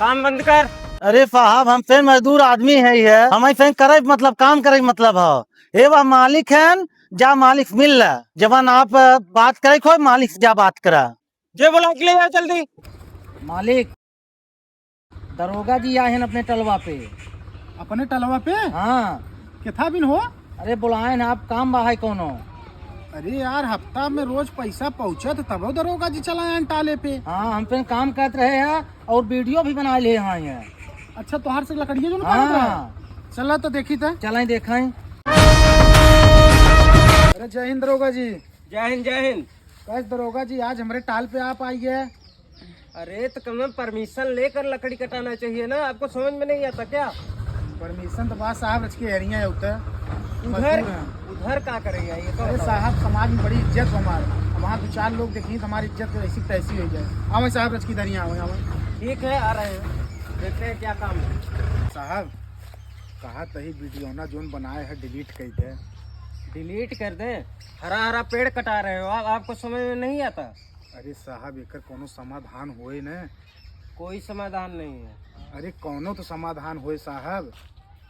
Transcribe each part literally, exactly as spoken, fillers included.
काम बंद कर। अरे साहब, हम फिर मजदूर आदमी है, ये हम ऐसे करे मतलब काम करे मतलब है। ये वह मालिक हैं, जा मालिक से मिल ले, जवन आप बात करे को मालिक से जा बात करा। जे बुला के ले जाओ जल्दी। मालिक, दरोगा जी आए हैं अपने टलवा पे। अपने टलवा पे? हाँ। किथा बिन हो? अरे बुलाए ना आप, काम बा है कोनो। अरे यार, हफ्ता में रोज पैसा पहुँचत तबो दरोगा जी चला आए टाले पे। हाँ, हम पे काम करत रहे हैं और वीडियो भी बना लिए हैं। अच्छा, तोहार से लकड़िया जो ना हाँ। चला तो देखी था। चलें देखें। अरे जय हिंद दरोगा जी। जय हिंद, जय हिंद। कैसे दरोगा जी, आज हमरे टाल पे आप आई है? अरे, तो कम से कम परमिशन लेकर लकड़ी कटाना चाहिए ना, आपको समझ में नहीं आता क्या? परमिशन तो बा साहब, रच के हेरिया है उतर। उधर, मजदूर हैं। उधर का करेगा ये तो अरे बताओ। साहब, समाज में बड़ी इज्जत हो हमार। अब वहाँ दो चार लोग देखिए तो हमारी इज्जत ऐसी तैसी हो जाए। आवे साहब, रच की धनिया आवे, आवे। ठीक है, आ रहे हैं, देखते हैं क्या काम है। साहब, कहा तही वीडियो ना जोन बनाए है, डिलीट कर दे। डिलीट कर दे? हरा हरा पेड़ कटा रहे हो आप, आपको समझ में नहीं आता? अरे साहब, एकर कोनो समाधान होए न? कोई समाधान नहीं है। अरे कोनो तो समाधान होए साहब।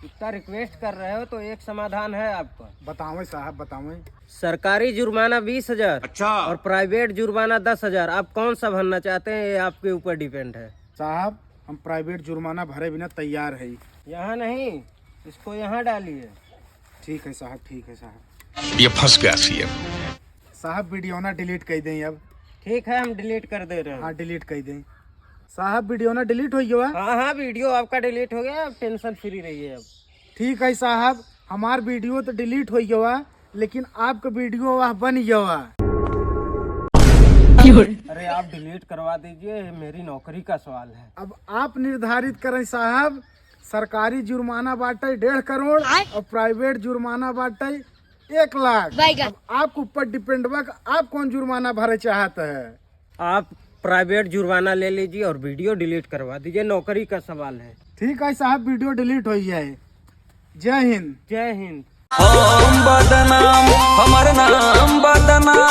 इतना रिक्वेस्ट कर रहे हो तो एक समाधान है आपका। बतावें साहब, बतावें। सरकारी जुर्माना बीस हजार अच्छा। और प्राइवेट जुर्माना दस हजार। आप कौन सा भरना चाहते हैं, ये आपके ऊपर डिपेंड है। साहब, हम प्राइवेट जुर्माना भरे बिना तैयार है। यहाँ नहीं, इसको यहाँ डालिए। ठीक है साहब, ठीक है साहब। ये फंस गया सीएम। साहब, वीडियो ना डिलीट कर दें अब। ठीक है, हम डिलीट कर दे रहे हैं। हाँ, डिलीट कर दें। साहब, वीडियो ना डिलीट हो गया? हाँ, हाँ, वीडियो आपका डिलीट हो गया, आप टेंशन फ्री रहिए अब। ठीक है साहब, हमार वीडियो तो डिलीट हो गया, लेकिन आपका वीडियो वह बन गया। अरे, आप डिलीट करवा दीजिए, ये मेरी नौकरी का सवाल है। अब आप निर्धारित करें साहब, सरकारी जुर्माना बाटे डेढ़ करोड़ आय? और प्राइवेट जुर्माना बाटे एक लाख। बैगन। अब आपके ऊपर डिपेंड बा कि आप कौन जुर्माना भरे चाहत है। आप प्राइवेट जुर्माना ले लीजिए और वीडियो डिलीट करवा दीजिए, नौकरी का सवाल है। ठीक है साहब, वीडियो डिलीट हो जाए। जय हिंद। जय हिंद। हम बदनाम, हमार नाम बदनाम।